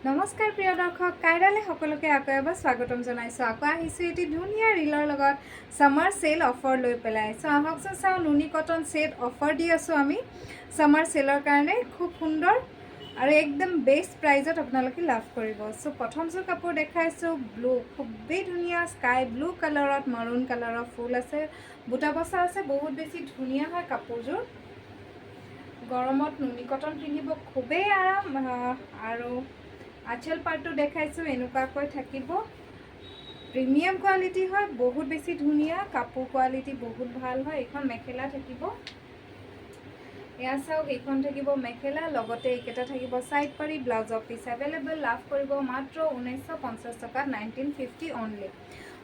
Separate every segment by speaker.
Speaker 1: নমস্কাৰ প্ৰিয় দৰ্শক, কাইৰালে সকলোকে আকৌ এবাৰ স্বাগতম জনাইছোঁ। আকৌ আহিছোঁ এটি ধুনীয়া ৰিলৰ লগত ছামাৰ চেল অফাৰ লৈ পেলাই। চ' আহকচোন চাওঁ, নুনি কটন ছেট অফাৰ দি আছোঁ আমি ছামাৰ চেলৰ কাৰণে। খুব সুন্দৰ আৰু একদম বেষ্ট প্ৰাইজত আপোনালোকে লাভ কৰিব। চ' প্ৰথমযোৰ কাপোৰ দেখাইছোঁ, ব্লু, খুবেই ধুনীয়া স্কাই ব্লু কালাৰত মাৰুণ কালাৰৰ ফুল আছে, বুটা বচা আছে। বহুত বেছি ধুনীয়া হয় কাপোৰযোৰ। গৰমত নুনি কটন পিন্ধিব খুবেই আৰাম। আৰু আচল পাৰ্টটো দেখাইছোঁ, এনেকুৱাকৈ থাকিব। প্ৰিমিয়াম কোৱালিটি হয়, বহুত বেছি ধুনীয়া কাপোৰ, কোৱালিটি বহুত ভাল হয়। এইখন মেখেলা থাকিব। এয়া চাওক, এইখন থাকিব মেখেলা, লগতে এইকেইটা থাকিব ছাইড পাৰি। ব্লাউজৰ পিচ এভেইলেবল। লাভ কৰিব মাত্ৰ 1950 টকাত, 1950 অনলি।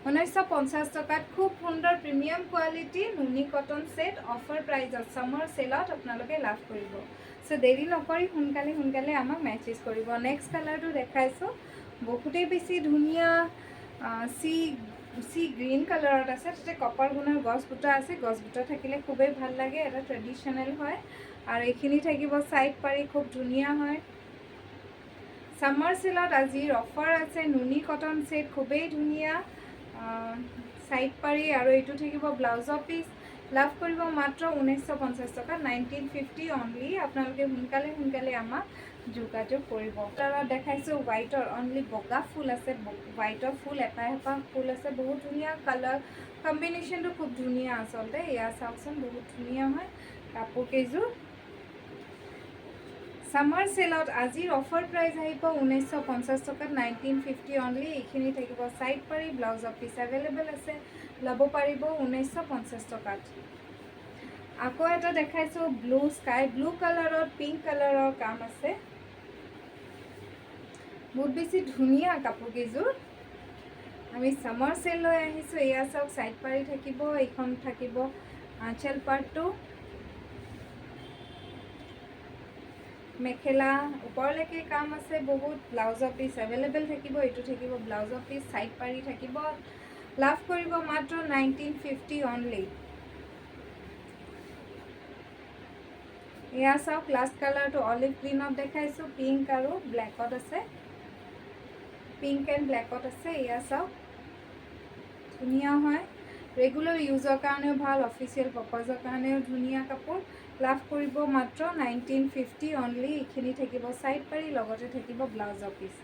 Speaker 1: 1950 টকাত খুব সুন্দৰ প্ৰিমিয়াম কোৱালিটি নুনি কটন ছেট অফাৰ প্ৰাইজত ছামাৰ চেলত আপোনালোকে লাভ কৰিব। চ' দেৰি নকৰি সোনকালে সোনকালে আমাক মেছেজ কৰিব। নেক্সট কালাৰটো দেখাইছোঁ, বহুতেই বেছি ধুনীয়া চি চি গ্ৰীণ কালাৰত আছে। তাতে কপাৰ গুণাৰ গছ বুটা আছে। গছ বুটা থাকিলে খুবেই ভাল লাগে, এটা ট্ৰেডিশ্যনেল হয়। আৰু এইখিনি থাকিব ছাইড পাৰি, খুব ধুনীয়া হয়। ছামাৰ চেলত আজিৰ অফাৰ আছে নুনি কটন ছেট, খুবেই ধুনীয়া ছাইড পাৰি আৰু এইটো থাকিব ব্লাউজৰ পিচ। লাভ কৰিব মাত্ৰ 1950 টকা, 1950 অনলি। আপোনালোকে সোনকালে সোনকালে আমাক যোগাযোগ কৰিব। কালাৰত দেখাইছোঁ, হোৱাইটৰ অনলি বগা ফুল আছে। হোৱাইটৰ ফুল এপাহ এপাহ ফুল আছে। বহুত ধুনীয়া কালাৰ কম্বিনেশ্যনটো, খুব ধুনীয়া আচলতে। এয়া চাওকচোন, বহুত ধুনীয়া হয় কাপোৰ কেইযোৰ। ছামাৰ চেলত আজিৰ অফাৰ প্ৰাইচ আহিব 1950 টকাত, 1950 অনলি। এইখিনি থাকিব ছাইড পাৰি, ব্লাউজৰ পিচ এভেইলেবল আছে, ল'ব পাৰিব 1950 টকাত। আকৌ এটা দেখাইছোঁ, ব্লু, স্কাই ব্লু কালাৰত পিংক কালাৰৰ কাম আছে। বহুত বেছি ধুনীয়া কাপোৰ কেইযোৰ। আমি ছামাৰ চেল লৈ আহিছোঁ। এয়া চাওক, ছাইড পাৰি থাকিব। এইখন থাকিব আঁচল পাৰ্টটো। মেখেলা ওপৰলৈকে কাম আছে বহুত। ব্লাউজৰ পিচ এভেইলেবল থাকিব। এইটো থাকিব ব্লাউজৰ পিচ, ছাইড পাৰি থাকিব। লাভ কৰিব মাত্ৰ 1950 অনলি। এয়া চাওক, লাষ্ট কালাৰটো অলিভ গ্ৰীণত দেখাইছোঁ। পিংক আৰু ব্লেকত আছে, পিংক এণ্ড ব্লেকত আছে। এয়া চাওক, ধুনীয়া হয়। ৰেগুলাৰ ইউজৰ কাৰণেও ভাল, অফিচিয়েল পাৰ্পাজৰ কাৰণেও ধুনীয়া কাপোৰ। লাভ কৰিব মাত্ৰ 1950 অনলি। এইখিনি থাকিব ছাইড পাৰি, লগতে থাকিব ব্লাউজৰ পিচ।